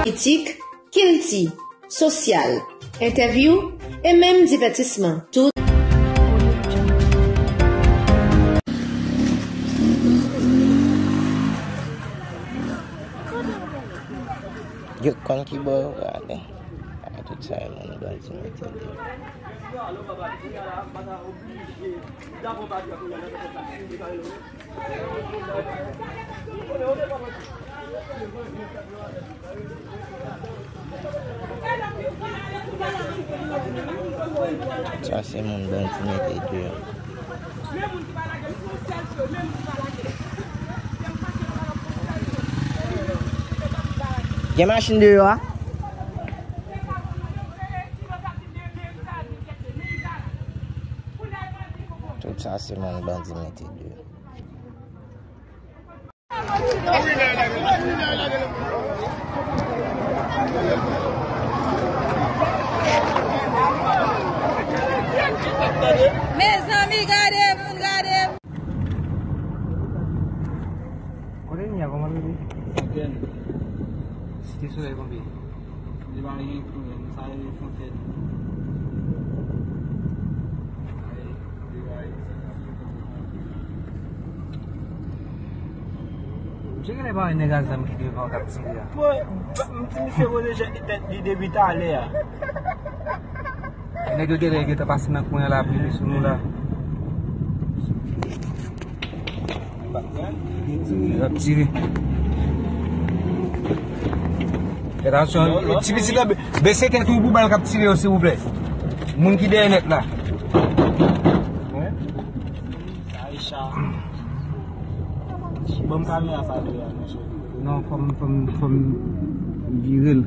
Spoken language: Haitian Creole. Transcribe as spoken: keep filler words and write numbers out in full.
Politik, kilti, sosyal, entèvyou e menm divètisman. Tout. Yo konn ki bò yo prale. A, tout sa e moun bandi mete deyò. Sa se moun bandi mete deyò. Gen machin deyò a? Tout sa se moun bandi mete deyò. Mezanmi, gade moun, gade moun. Kote n ye a, kòman l rele? Fontaine. Site Solèy konbyen? Li pa gen koulè, men sa rele Fontaine. Misye genlè pa wè nèg a zam ki devan k ap tire a. Bon, m di misye poze jèt li tèt li depi talè a. Nèg yo genlè gentan pase nan kwen an la, vire sou nou la. Y ap tire. Fè atansyon, ti pitit la, bese tèt ou pou bal k ap tire yo, silvouplè. Moun ki dèyè nèt la. Aisha. Ban m kamera sa deyò, mesye. Non, fò m, fò m, fò m vire l.